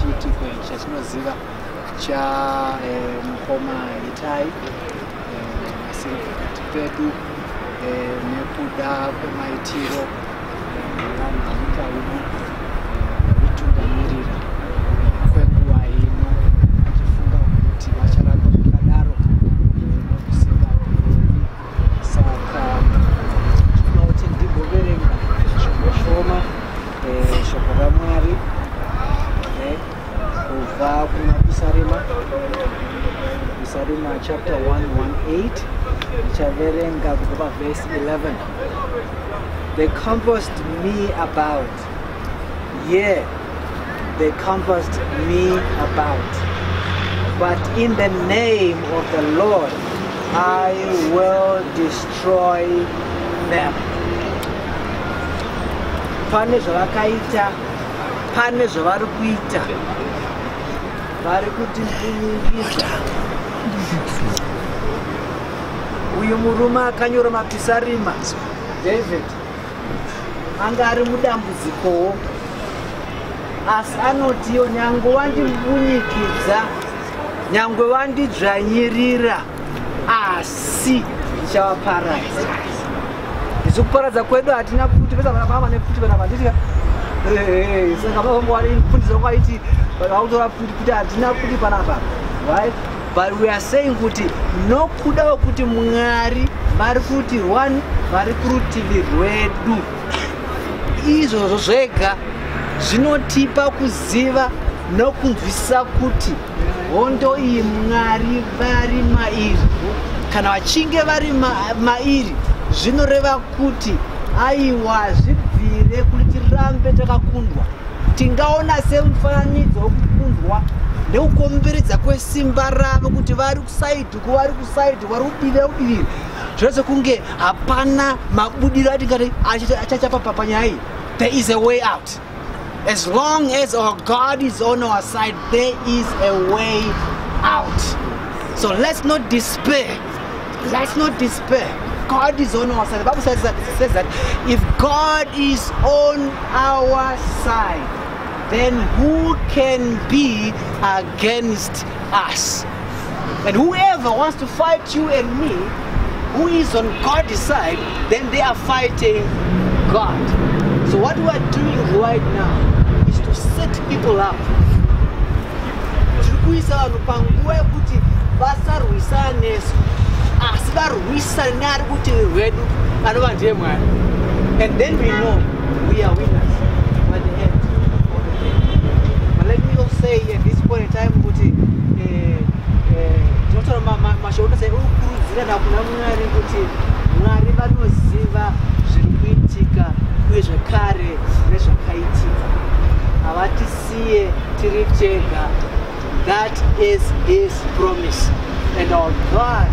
nechiitiko ichi chatinoziva chamukoma Itai vasiri pakati pedu nekuda kwemaitiro vanhu vanyika ino varitungamirira kwenguva ino, tichifunga kuti vacharamba zvakadaro nokusingaperi. Saka tinoda kuti ndimboverenga zvishoma shoko raMwari kubva kuna Pisarema, Pisarema chapter 118. Ndichaverenga kubva pavhesi 11. "They compassed me about, yea, they compassed me about, but in the name of the Lord I will destroy them." Pane zvavakaita, pane zvavari kuita, vari kutimbunyikiza. Uyu murume akanyora Mapisarima, David, anga ari mudambudzikowo, asi anotiyo, "Nyangwe wandimbunyikidza, nyangwe wandidzvanyirira, asi ndichavaparadza." Isu kuparadza kwedu hatina pfuti pesa vana nepfuti panapa, handitika? Saka mufundisi wangu aiti vakutora pfuti, kuti hatina pfuti panapa, right? But we are saying kuti nokuda kwekuti Mwari vari kuti one vari kurutivi rwedu, izvozvo zvega zvinotipa kuziva nokunzwisisa kuti hondo iyi Mwari vari mairi. Kana vachinge vari mairi, zvinoreva kuti aiwa, zvibvire kuti tirambe takakundwa. Tingaona semufananidzo wekukundwa nekukomberedza kwesimba ravo, kuti vari kuside, vari kuside, vari kudivi, kudiviri, zvinoita sekunge hapana mabudiro atingati achachapa panyaya iyi. There is a way out. As long as our God is on our side, there is a way out. So let's not despair. Let's not despair. God is on our side. The Bible says that if God is on our side, then who can be against us? And whoever wants to fight you and me, who is on God's side, then they are fighting God. So what we are doing right now is to set people up. Tiri kuisa vanhu panguva yekuti vasarwisana nesu, asi varwisane neari kurutivi rwedu, anova ndiye Mwari. And then we know we are winners by the end of the day. But let me also say at this point in time kuti tinotaura mashoko sei ukurudzirana kuna Mwari, kuti Mwari vanoziva zviri kuitika uye zvekare nezvakaitika. Havatisiye tiri tega. That is his promise, and our God